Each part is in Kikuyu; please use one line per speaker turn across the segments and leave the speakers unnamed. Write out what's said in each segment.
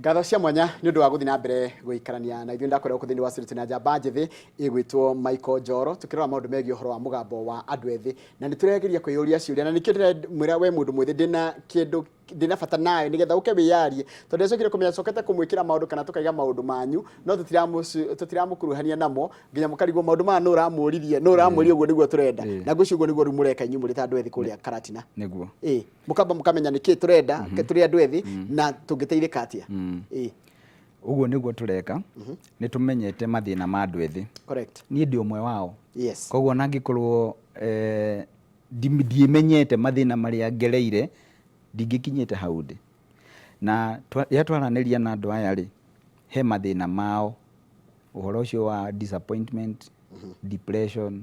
Ngatho cia mwanya nĩ ũndũ wa gũthiĩ na mbere gũikarania na ithuĩ. Ndakorwo gũkũ thĩinĩ wa studio na njamba njĩthĩ ĩgwĩtwo Michael Njoro, tũkĩrora maũndũ megiĩ ũhoro wa mũgambo wa andũ ethĩ, na nĩ tũregeria kwĩyũria ciũria, na nĩkĩo ndĩramwĩra we mũndũ mwĩthĩ, ndĩna kĩndũ ndĩna bata nawe nĩgetha ũke wĩyarie, tondũ ndĩracokire kũmenya cokete kũmwĩkĩra maũndũ kana tũkaiga maũndũ manyu, no tũtiramũkuruhania namo nginya mũkarigwo maũndũ maya nũ ũramũririe, nũ ũramwĩria ũguo nĩguo tũrenda. Na ngwĩciria ũguo nĩguo rĩu mũreka inyuĩ mũrĩ ta andũ ethĩ kũrĩa Karatina.
Nĩguo.
Ĩĩ, mũkamba mũkamenya nĩkĩ tũrenda tũrĩ andũ ethĩ na tũngĩteithĩka atĩa. Ĩĩ.
Ũguo nĩguo tũreka. Nĩ tũmenyete mathĩna ma andũ ethĩ. Niĩ ndĩ ũmwe wao. Koguo ona angĩkorwo ndiĩmenyete mathĩna marĩa ngereire, ndingĩkinyĩte hau ndĩ. Na rĩrĩa twaranĩria na andũ aya rĩ, he mathĩna mao, ũhoro ũcio wa disappointment, depression,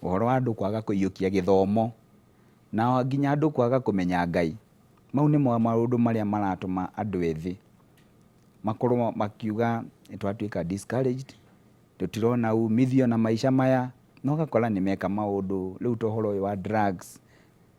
ũhoro wa andũ kwaga kũiyũkia gĩthomo, na nginya andũ kwaga kũmenya Ngai. Mau nĩmo maũndũ marĩa maratũma andũ ethĩ makorwo makiuga nĩ twatuĩka discouraged, tũtirona umithio na maica maya, na ũgakora nĩ meka maũndũ, rĩu ta ũhoro ũyũ wa drugs,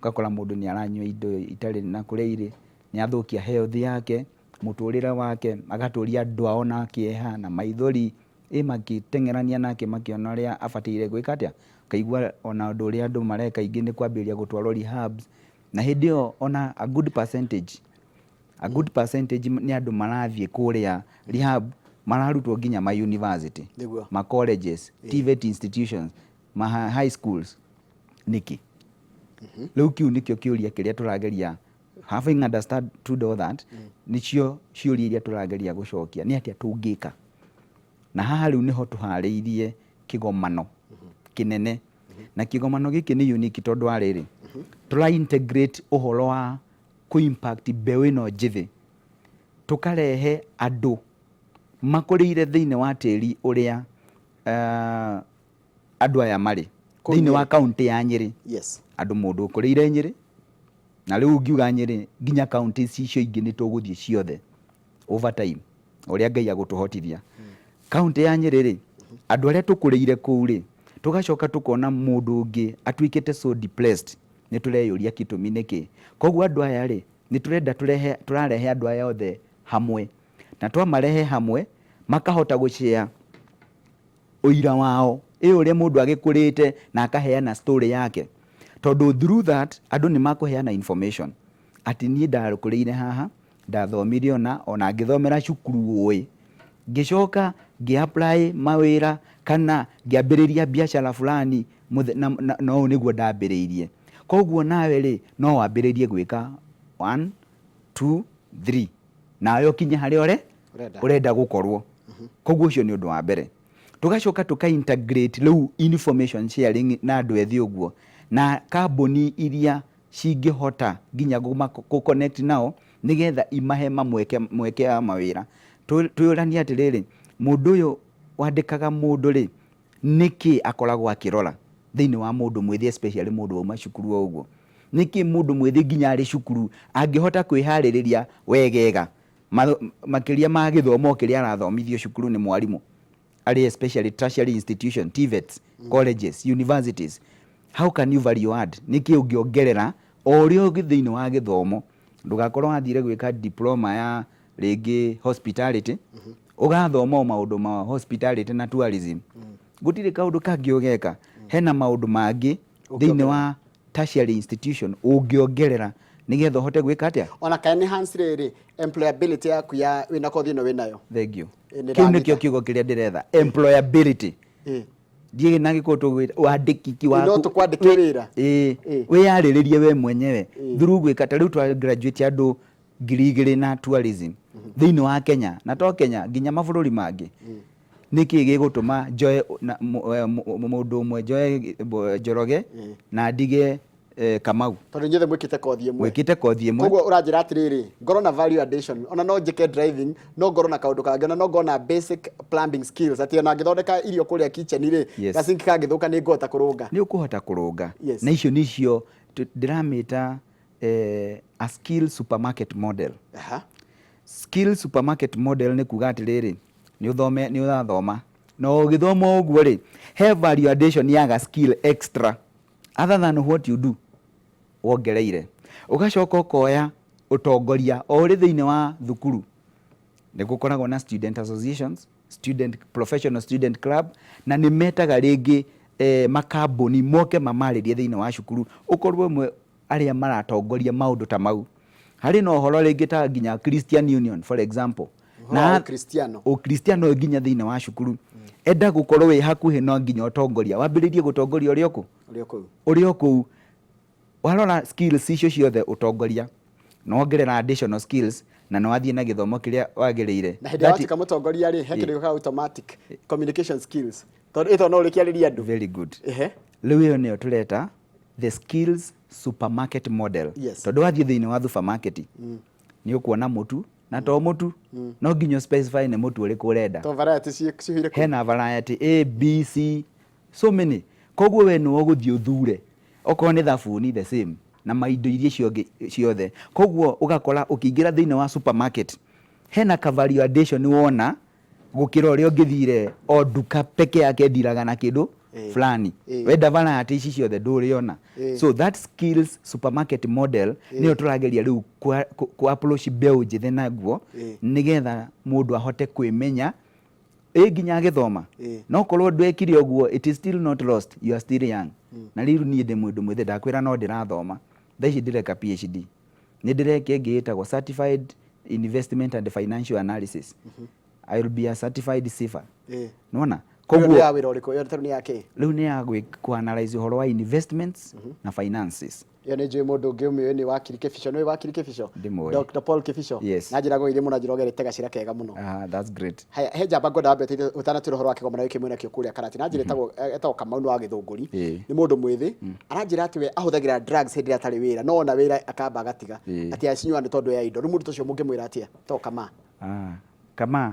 ũgakora mũndũ nĩ aranyua indo itarĩ na kũrĩa irĩ, nĩ athũkia health yake, mũtũrĩre wake, agatũria andũ ao na kĩeha na maithori, ĩ makĩteng'erania nake makĩona ũrĩa abataire gwĩka atĩa, ũkaigua ona ũndũ ũrĩa andũ mareka aingĩ nĩ kwambĩrĩria gũtwarwo rehabs, na hĩndĩ ĩyo ona a good percentage nĩ andũ marathiĩ kũrĩa rehab, mararutwo nginya ma university, ma colleges, TVET institutions, ma high schools. Nĩkĩ rĩu? Kĩu nĩkĩo kĩũria kĩrĩa tũrageria. Having understood all that, nĩcio ciũria iria tũrageria gũcokia, nĩ atĩa tũngĩka. Na haha rĩu nĩho tũharĩirie kĩgomano kĩnene, na kĩgomano gĩkĩ nĩ unique tondũ wa rĩrĩ, tũra integrate ũhoro wa kũ impact mbeũ ĩno njĩthĩ, tũkarehe andũ makũrĩire thĩinĩ wa tĩri ũrĩa andũ aya marĩ
Kũu
thĩinĩ wa
Nyĩrĩ.
Kaũntĩ ya Nyĩrĩ. Andũ mũndũ ũkũrĩire Nyĩrĩ, na rĩu ngiuga Nyĩrĩ, nginya kaũntĩ icio ingĩ nĩ tũgũthiĩ ciothe over time ũrĩa Ngai agũtũhotithia. Kaũntĩ ya Nyĩrĩ rĩ, andũ arĩa tũkũrĩire kũu rĩ, tũgacoka tũkona mũndũ ũngĩ atuĩkĩte so depressed, nĩ tũreyũria kĩtũmi nĩkĩ. Koguo andũ aya rĩ, nĩ tũrenda tũrehe, tũrarehe andũ aya othe hamwe, na twamarehe hamwe makahota gũshare ũira wao, ĩ ũrĩa mũndũ agĩkũrĩte na akaheana story yake, tondũ through that andũ nĩ makũheana information atĩ niĩ ndakũrĩire haha, ndathomire ona ngĩthomera cukuru ũĩ, ngĩcoka ngĩ apply mawĩra kana ngĩambĩrĩria biacara fulani, na ũũ nĩguo ndambĩrĩirie. Koguo nawe rĩ, no wambĩrĩrie gwĩka 1 2 3 nawe ũkinye harĩa
ũrenda.
Ũrenda gũkorwo. Koguo ũcio nĩ ũndũ wa mbere. Tũgacoka tũka integrate rĩu information sharing na andũ ethĩ ũguo, na kambuni iria cingĩhota nginya gũ connect nao nĩgetha imahe mamweke mweke wa mawĩra. Twĩyũranie atĩrĩrĩ, mũndũ ũyũ wandĩkaga mũndũ rĩ, nĩkĩ akoragwo akĩrora thĩinĩ wa mũndũ mwĩthĩ, especially mũndũ wauma cukuru o ũguo? Nĩkĩ mũndũ mwĩthĩ nginya arĩ cukuru angĩhota kwĩharĩrĩria wegega makĩria ma gĩthomo kĩrĩa arathomithio cukuru nĩ mwarimũ, arĩ especially tertiary institution, TVETs, colleges, universities, how can you value add? Nĩkĩ ũngĩongerera o ũrĩa ũngĩ thĩinĩ wa gĩthomo? Ndũgakorwo wathire gwĩka diploma ya rĩngĩ hospitality, ũgathoma o maũndũ ma hospitality na tourism, gũtirĩ kaũndũ kangĩ ũgeka. Hena maũndũ mangĩ thĩinĩ wa tertiary institution ũngĩongerera nĩgetha ũhote gwĩka atĩa?
Ona ka enhance rĩrĩ employability yaku ya wĩna kothi ĩno wĩnayo.
Thank you.
Ĩ, nĩ
Kĩu
ndanyita.
nĩkĩo kiugo kĩrĩa ndĩretha, employability. Ndiĩ na gĩkũyũ tũgwĩta wandĩkiki waku.
No tũkwandĩke wĩra.
Ĩĩ. Wĩyarĩrĩrie we mwenyewe through gwĩka. Ta rĩu twa graduate andũ 2000 na tourism thĩinĩ wa Kenya, na to Kenya, nginya mabũrũri mangĩ. Nĩkĩ gĩgũtũma njoe mũndũ ũmwe, njoe Njoroge na ndige Kamau?
Tondũ inyuothe mwĩkĩte kothi ĩmwe.
Mwĩkĩte kothi ĩmwe.
Koguo ũranjĩra atĩrĩrĩ, ngorwo na value addition, ona no njĩke driving, no ngorwo na kaũndũ kangĩ, ona no ngorwo na basic plumbing skills, atĩ ona ngĩthondeka irio kũrĩa kitchen rĩ, gasinki kangĩthũka nĩ ngũhota kũrũnga.
Nĩ ũkũhota kũrũnga. Na icio nĩcio ndĩramĩta a skill supermarket model. Skill supermarket model nĩ kuga atĩrĩrĩ, nĩ ũthome, nĩ ũrathoma, na ũgĩthoma ũguo rĩ, he value addition ya ga skill extra other than what you do wongereire. Ũgacoka ũkoya ũtongoria o ũrĩ thĩinĩ wa thukuru. Nĩ gũkoragwo na student associations, student, professional student club, na nĩ metaga rĩngĩ makambuni moke mamarĩrie thĩinĩ wa cukuru, ũkorwo ĩmwe arĩa maratongoria maũndũ ta mau. Harĩ na ũhoro rĩngĩ ta nginya Christian Union, for example.
Ũhoro wa Ũkristiano.
Ũkristiano nginya thĩinĩ wa cukuru. Enda gũkorwo wĩ hakuhĩ no nginya ũtongoria. Wambĩrĩrie gũtongoria ũrĩ o kũ?
Ũrĩ o kũu.
Ũrĩ o kũu. Warora skills icio ciothe ũtongoria, na wongerera additional skills, na nĩ wathiĩ na gĩthomo kĩrĩa wagĩrĩire.
Na hĩndĩ ĩrĩa watuĩka mũtongoria rĩ, he kĩndũ gĩũkaga automatic communication skills. Tondũ ĩto no ũrĩkĩarĩria andũ.
Very good.
Ehe.
Rĩu ĩyo nĩyo tũreta the skills supermarket model.
Yes.
Tondũ wathiĩ thĩinĩ wa supermarket, nĩ ũkuona mũtu, na to mũtu, no nginya specify nĩ mũtu ũrĩkũ ũrenda.
To variety cihũire kũu.
Hena variety A, B, C, so many. Koguo we nĩwe ũgũthiĩ ũthure. Okorwo nĩ thabuni the same, na maindo iria icio ingĩ ciothe. Koguo ũgakora ũkĩingĩra thĩinĩ wa supermarket, hena ka value addition wona, gũkĩra ũrĩa ũngĩthire o nduka peke yake ĩndiraga na kĩndũ fulani. Wenda variety ici ciothe ndũrĩona. So that skills supermarket model nĩyo tũrageria rĩu kũ approach mbeũ njĩthĩ naguo, nĩgetha mũndũ ahote kwĩmenya ĩ nginya agĩthoma. No korwo ndwekire ũguo, it is still not lost, you are still young. Na rĩu niĩ ndĩ mũndũ mwĩthĩ, ndakwĩra no ndĩrathoma. Thaa ici ndĩreka PhD. Nĩ ndĩreka ĩngĩ ĩtagwo Certified Investment and Financial Analysis. I will be a certified CIFA. Nĩwona?
Koguo nĩ ya wĩra ũrĩkũ? Ĩyo tarĩu nĩ ya kĩ?
Rĩu nĩ ya kũ analyze ũhoro wa investments na finances.
Ĩyo nĩ njũĩ mũndũ ũngĩ ũmĩũĩ nĩ Wakiri Kĩbico. Nĩũĩ Wakiri Kĩbico?
Ndimũĩ.
Dr. Paul Kĩbico?
Yes.
Na njĩra ngũgeithie mũno anjĩra ũgerete gacĩra kega mũno.
Ah, that's great.
Haya, he njamba ngwenda wambe ũteithie ũtanatwĩra ũhoro wa kĩgomano gĩkĩ mwĩnakĩo kũrĩa Karatina. Anjĩra etagwo Kamau nĩ wa Gĩthũngũri. Nĩ mũndũ mwĩthĩ. Aranjĩra atĩ we ahũthagĩra drugs hĩndĩ ĩrĩa atarĩ wĩra, no ona wĩra akamba agatiga. Atĩ acinyuaga nĩ tondũ ya indo. Rĩu mũndũ ta ũcio mũngĩmwĩra atĩa? Etagwo Kamaa.
Ah, Kamaa.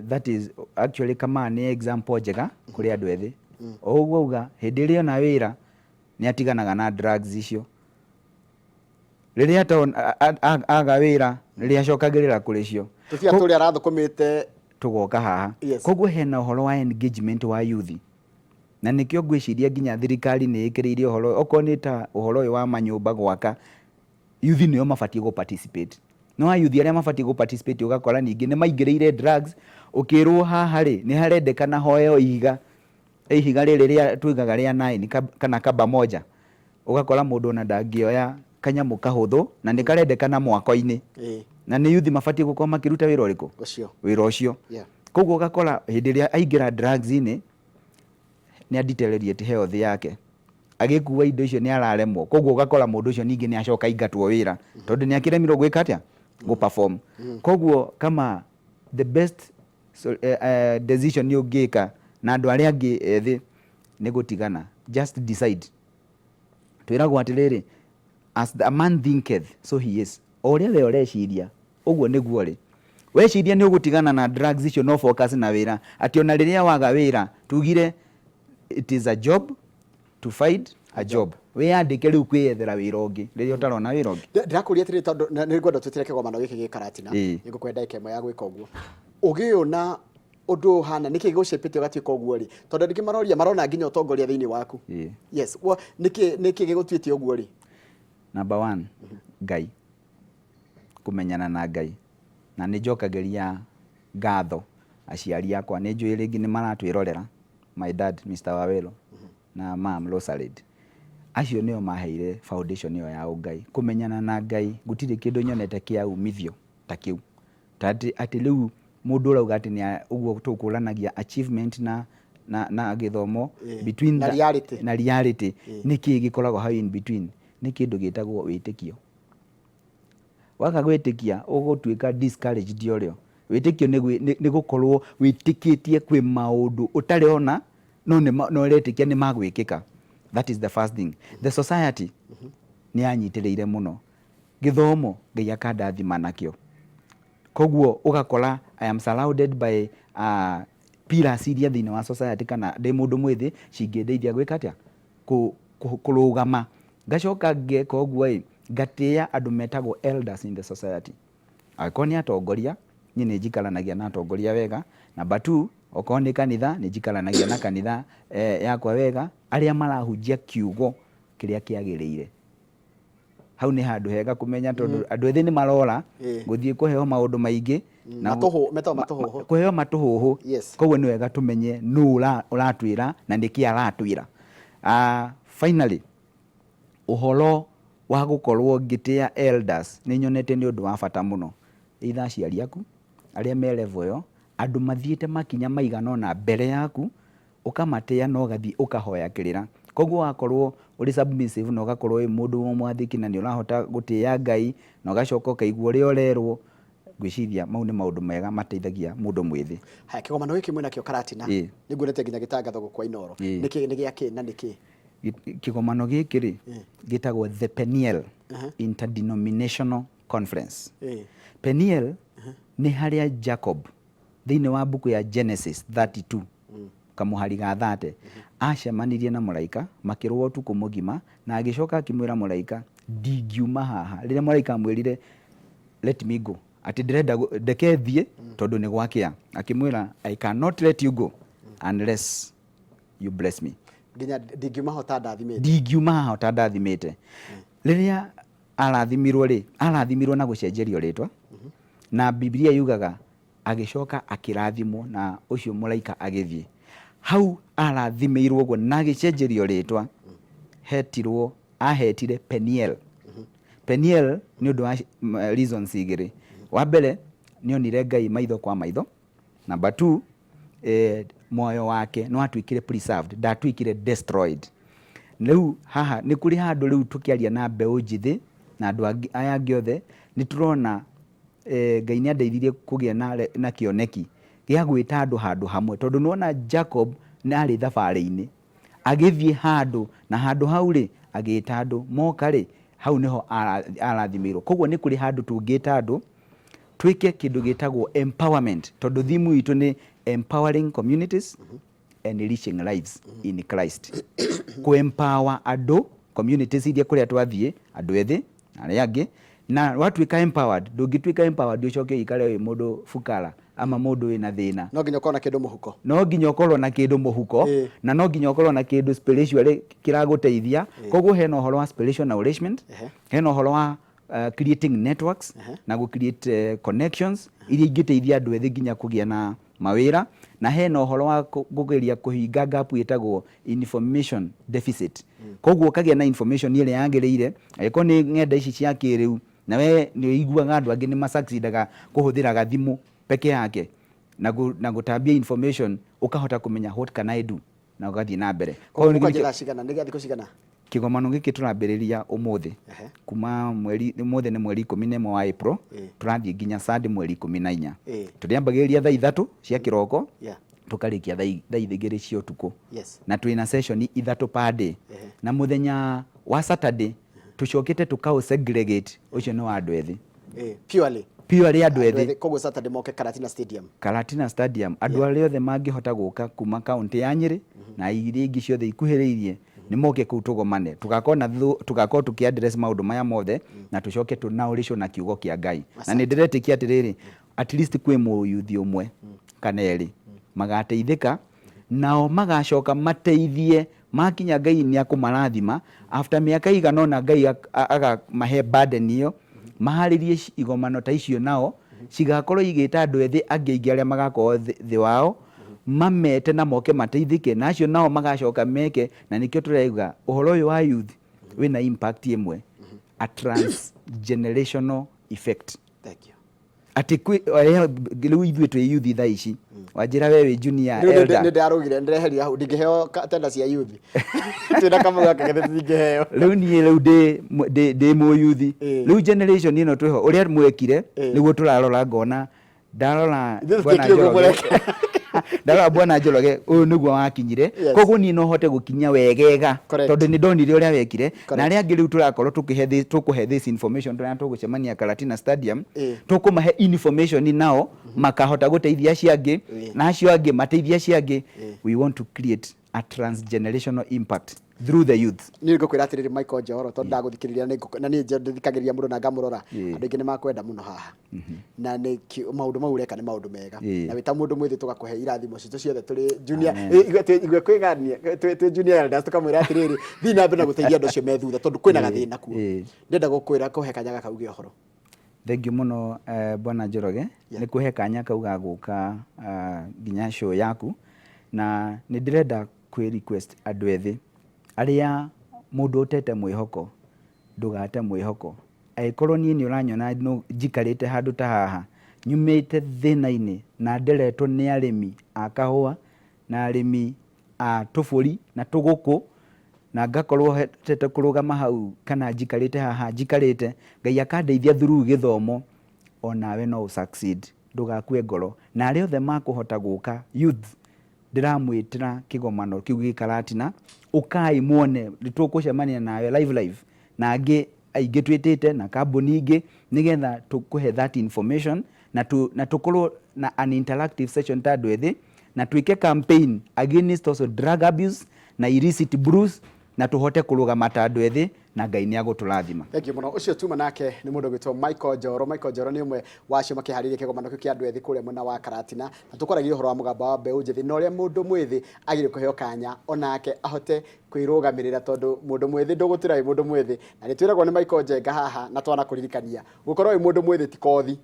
That is actually Kamaa nĩ example njega kũrĩ andũ ethĩ. O ũguo auga hĩndĩ ĩrĩa ona wĩra nĩ atiganaga na drugs icio. Rĩrĩa aga wĩra rĩrĩa acokagĩrĩra kũrĩ cio.
Tũbia tũrĩa arathũkũmĩte.
Tũgoka haha. Koguo hena ũhoro wa engagement wa youth. Na nĩkĩo ngwĩciria nginya thirikari nĩ ĩkĩrĩire ũhoro, okorwo nĩ ta ũhoro ũyũ wa manyũmba gwaka, youth nĩo mabatiĩ gũ participate. No a youth arĩa mabatiĩ gũ participate ũgakora ningĩ nĩ maingĩrĩire drugs, ũkĩrwo haha rĩ, nĩ harendekana hoeo ihiga. Ihiga rĩrĩ rĩa tuigaga rĩa nine kana kaba moja, ũgakora mũndũ ona ndangĩoya kanyamũ kahũthũ na nĩ karendekana mwako-inĩ. Na nĩ youth mabatiĩ gũkorwo makĩruta wĩra ũrĩkũ?
Ũcio.
Wĩra ũcio. Koguo ũgakora hĩndĩ ĩrĩa aingĩra drugs-inĩ, nĩ a deteriorate health yake. Agĩkua indo icio nĩ araremwo. Koguo ũgakora mũndũ ũcio ningĩ nĩ acoka aingatwo wĩra tondũ nĩ akĩremirwo gwĩka atĩa? Gũ perform. Koguo kama the best decision ũngĩka na andũ arĩa angĩ ethĩ nĩ gũtigana. Just decide. Twĩragwo atĩrĩrĩ, as a man thinketh so he is. O ũrĩa we ũreciria ũguo nĩguo ũrĩ. Weciria nĩ ũgũtigana na drugs icio no focus na wĩra, atĩ ona rĩrĩa waga wĩra tugire it is a job to find a job. Wĩyandĩke rĩu kwĩyethera wĩra ũngĩ rĩrĩa ũtarona wĩra ũngĩ.
Ndĩrakũria atĩrĩrĩ tondũ nĩ ngwenda ũtwĩtĩre kĩgomano gĩkĩ gĩ Karatina. Nĩngũkũhe ndagĩka ĩmwe ya gwĩka ũguo. Ũgĩ ũyũ na ũndũ ũhana nĩkĩ gĩgũcĩpĩte ũgatuĩka ũguo rĩ? Tondũ andũ aingĩ maroria marona nginya ũtongoria thĩinĩ waku. Yes. Nĩkĩ gĩgũtuĩte ũguo rĩ?
Number one, Ngai. Kũmenyana na Ngai. Na nĩ njokagĩria ngatho aciari akwa. Nĩ njũĩ rĩngĩ nĩ maratwĩrorera. My dad, Mr. Wawelo, na mam, Rosalyd. Acio nĩo maheire foundation ĩyo ya ũngai. Kũmenyana na Ngai, gũtirĩ kĩndũ nyonete kĩa umithio ta kĩu. Ta atĩ rĩu mũndũ ũrauga atĩ nĩ ũguo tũkũranagia achievement na gĩthomo between
Na reality.
na reality. Nĩ kĩĩ gĩkoragwo hau in between? Nĩ kĩndũ gĩtagwo wĩtĩkio. Waga gwĩtĩkia ũgũtuĩka discouraged ũrĩo. Wĩtĩkio nĩ gũkorwo wĩtĩkĩtie kwĩ maũndũ ũtarĩ ona no no ũretĩkia nĩ magwĩkĩka. That is the first thing. The society nĩ yanyitĩrĩire mũno. Gĩthomo Ngai akandathima nakĩo. Koguo ũgakora I am surrounded by pillars iria thĩinĩ wa society kana ndĩ mũndũ mwĩthĩ cingĩndeithia gwĩka atĩa? Kũrũgama. Ngacoka ngeka ũguo ĩ, ngatĩĩa andũ metagwo elders in the society. Angĩkorwo nĩ atongoria, niĩ nĩ njikaranagia na atongoria wega. Number two, okorwo nĩ kanitha, nĩ njikaranagia na kanitha yakwa wega, arĩa marahunjia kiugo kĩrĩa kĩagĩrĩire. Hau nĩ handũ hega kũmenya tondũ andũ ethĩ nĩ marora gũthiĩ kũheo maũndũ maingĩ na
Metagwo matũhũhũ.
Kũheo matũhũhũ. Koguo nĩ wega tũmenye nũ ũratwĩra na nĩkĩ aratwĩra. Finally, ũhoro wa gũkorwo ngĩtĩa elders nĩ nyonete nĩ ũndũ wa bata mũno. Either aciari aku arĩa me level ĩyo, andũ mathiĩte makinya maigana ũna mbere yaku, ũkamatĩa na ũgathiĩ ũkahoya kĩrĩra. Koguo wakorwo ũrĩ submissive na ũgakorwo wĩ mũndũ mwathĩki na nĩ ũrahota gũtĩa Ngai na ũgacoka ũkaigua ũrĩa ũrerwo, ngwĩciria mau nĩ maũndũ mega mateithagia mũndũ mwĩthĩ.
Haya, kĩgomano gĩkĩ mwĩnakĩo Karatina, nĩ nguonete nginya gĩtangatho gũkũ kwa Inooro. Nĩkĩ, nĩ gĩa kĩ na nĩkĩ?
Kĩgomano gĩkĩ rĩ, gĩtagwo The Peniel Interdenominational Conference. Peniel nĩ harĩa Jacob thĩinĩ wa mbuku ya Genesis 32 kamũhari ga 30 acemanirie na mũraika makĩrũa ũtukũ mũgima na agĩcoka akĩmwĩra mũraika, ndingiuma haha. Rĩrĩa mũraika amwĩrire let me go, atĩ ndĩrenda ndeke thiĩ tondũ nĩ gwakĩa, akĩmwĩra I cannot let you go unless you bless me.
Nginya ndingiuma ho ũtandathimĩte.
Ndingiuma haha ũtandathimĩte. Rĩrĩa arathimirwo rĩ, arathimirwo na gũcenjerio rĩtwa, na Bibilia yugaga agĩcoka akĩrathimwo na ũcio mũraika agĩthiĩ. Hau arathimĩirwo ũguo na agĩcenjerio rĩtwa, hetirwo, ahetire Peniel. Peniel nĩ ũndũ wa reasons igĩrĩ. Wa mbere, nĩ onire Ngai maitho kwa maitho. Number two, muoyo wake nĩ watuĩkire preserved, ndatuĩkire destroyed. Rĩu haha nĩ kũrĩ handũ rĩu tũkĩaria na mbeũ njĩthĩ na andũ angĩ, aya angĩ othe, nĩ tũrona Ngai nĩ andeithirie kũgĩa na kĩoneki gĩa gwĩta andũ handũ hamwe, tondũ nĩ wona Jacob nĩ arĩ thabarĩ-inĩ, agĩthiĩ handũ na handũ hau rĩ, agĩta andũ, moka rĩ, hau nĩho arathimĩirwo. Koguo nĩ kũrĩ handũ tũngĩta andũ, twĩke kĩndũ gĩtagwo empowerment, tondũ theme itũ nĩ empowering communities and reaching lives in Christ. Kũ empower andũ, communities iria kũrĩa twathiĩ, andũ ethĩ na arĩa angĩ, na watuĩka empowered, ndũngĩtuĩka empowered ũcoke ũikare wĩ mũndũ bukara ama mũndũ wĩna thĩna.
No nginya ũkorwo na kĩndũ mũhuko.
No nginya ũkorwo na kĩndũ mũhuko, na no nginya ũkorwo na kĩndũ spiritually kĩragũteithia. Koguo hena ũhoro wa spiritual nourishment, hena ũhoro wa creating networks na gũ create connections iria ingĩteithia andũ ethĩ nginya kũgĩa na mawĩra, na hena ũhoro wa kũgeria kũhinga gap ĩtagwo information deficit. Koguo ũkagĩa na information ĩrĩa yagĩrĩire, angĩkorwo nĩ ng'enda ici cia kĩrĩu, na we nĩ ũiguaga andũ angĩ nĩ ma-succeedaga kũhũthĩra gathimũ peke yake na gũtambia information, ũkahota kũmenya what can I do na ũgathiĩ na mbere.
Koguo mũkwanjia thaa cigana? Nĩ gĩa thikũ cigana?
Kĩgomano gĩkĩ tũrambĩrĩria ũmũthĩ kuma mweri, ũmũthĩ nĩ mweri 11 wa April, tũrathiĩ nginya Sunday mweri 14. Tũrĩambagĩrĩria thaa 3 cia kĩroko, tũkarĩkia thaa 2 cia ũtukũ. Na twĩna session 3 per day. Na mũthenya wa Saturday tũcokete tũkaũ segregate, ũcio nĩ wa andũ ethĩ.
Purely.
Purely andũ ethĩ.
Koguo Saturday moke Karatina Stadium.
Karatina Stadium, andũ arĩa othe mangĩhota gũka kuma kaunti ya Nyĩrĩ na iria ingĩ ciothe ikuhĩrĩirie, nĩ moke kũu tũgomane. Tũgakorwo na tũgakorwo tũkĩ address maũndũ maya mothe na tũcoke tũnaũrĩcwo na kiugo kĩa Ngai. Na nĩ ndĩretĩkia atĩrĩrĩ, at least kwĩ mũyuthi ũmwe kana erĩ magateithĩka, nao magacoka mateithie makinya Ngai nĩ akũmarathima after mĩaka ĩigana ũna Ngai akamahe burden ĩyo, maharĩrie igomano ta icio nao cigakorwo igĩta andũ ethĩ angĩ aingĩ arĩa magakorwo thĩ wao, mamete na moke mateithĩke, na acio nao magacoka meke. Na nĩkĩo tũrauga ũhoro ũyũ wa youth wĩna impact ĩmwe, a transgenerational effect.
Thank you.
Atĩ kwĩ rĩu ithuĩ twĩ youth thaa ici, wanjĩra we wĩ junior elder.
Nĩ ndarũgire, ndĩreheria hau, ndingĩheo tenda cia youth. Twĩna kamau gaka githĩ tũtingĩheo.
Rĩu niĩ rĩu ndĩ mũyuthi. Rĩu generation ĩno twĩho, ũrĩa mwekire nĩguo tũrarora, ngona ndarora Bwana Njoroge, ndarora Bwana Njoroge ũyũ nĩguo wakinyire, koguo niĩ no hote gũkinya wegega tondũ nĩ ndonire ũrĩa wekire. Na arĩa angĩ rĩu tũrakorwo tũkĩhe, tũkũhe this information tũrĩa tũgũcemania Karatina Stadium, tũkũmahe information nao makahota gũteithia acio angĩ, na acio angĩ mateithie acio angĩ. We want to create a transgenerational impact. Through the youth.
Niĩ ngũkwĩra atĩrĩrĩ, Michael Njoro, tondũ ndagũthikĩrĩria na niĩ ndĩthikagĩrĩria mũndũ na ngamũrora. Andũ aingĩ nĩ makwenda mũno haha na nĩ maũndũ mau ũreka nĩ maũndũ mega. Na wĩ ta mũndũ mwĩthĩ tũgakũhe irathimo citũ ciothe tũrĩ junior. Igue kwĩgania twĩ junior elders, tũkamwĩra atĩrĩrĩ, thiĩ na mbere na gũteithia andũ acio me thutha tondũ kwĩna gathĩna kuo. Ndĩrenda gũkwĩra kũhe kanya gaka uge ũhoro.
Thengiũ mũno, Bwana Njoroge, nĩ kũhe kanya kau ga gũka nginya show yaku, na nĩ ndĩrenda kwĩ request andũ ethĩ arĩa mũndũ ũtete mwĩhoko, ndũgate mwĩhoko. Angĩkorwo niĩ nĩ ũranyona njikarĩte handũ ta haha, nyumĩte thĩna-inĩ na nderetwo nĩ arĩmi a kahũa na arĩmi a tũbũri na tũgũkũ, na ngakorwo hotete kũrũgama hau kana njikarĩte haha njikarĩte, Ngai akandeithia through gĩthomo, onawe no ũ succeed. Ndũgakue ngoro. Na arĩa othe makũhota gũka, youth, ndĩramwĩtĩra kĩgomano kĩu gĩ Karatina, ũkai muone, nĩ tũkũcemania nawe live live, na angĩ aingĩ twĩtĩte na kambuni ingĩ, nĩgetha tũkũhe that information na tũkorwo na an interactive session ta andũ ethĩ, na twĩke campaign against also drug abuse na illicit brews, na tũhote kũrũgama ta andũ ethĩ, na Ngai nĩ agũtũrathima.
Thank you mũno. Ũcio tuma nake nĩ mũndũ ũgwĩtwo Michael Njoro. Michael Njoro nĩ ũmwe wa acio makĩharĩria kĩgomano kĩu kĩa andũ ethĩ kũrĩa mwena wa Karatina, na tũkwaragia ũhoro wa mũgambo wa mbeũ njĩthĩ na ũrĩa mũndũ mwĩthĩ agĩrĩirwo kũheo kanya onake ahote kwĩrũgamĩrĩra, tondũ mũndũ mwĩthĩ ndũgũtĩra wĩ mũndũ mwĩthĩ, na nĩ twĩragwo nĩ Michael Njenga haha na twanakũririkania gũkorwo wĩ mũndũ mwĩthĩ ti kothi,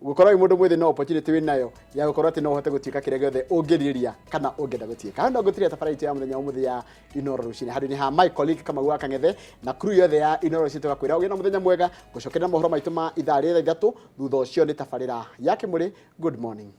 gũkorwo wĩ mũndũ mwĩthĩ no opportunity wĩ nayo ya gũkorwo atĩ no ũhote gũtuĩka kĩrĩa gĩothe ũngĩrirĩria kana ũngĩenda gũtuĩka. Hau no ngũtiria tabarĩra itũ ya mũthenya ũmũthĩ ya Inoro Rũcinĩ, handũ-inĩ ha my colleague Kamau wa Kang'ethe na crew yothe ya Inoro Rũcinĩ, tũgakwĩra ũgĩe na mũthenya mwega. Gũcokerera mohoro maitũ ma ithaa rĩa 3:00, thutha ũcio nĩ tabarĩra ya Kĩmũrĩ. Good morning.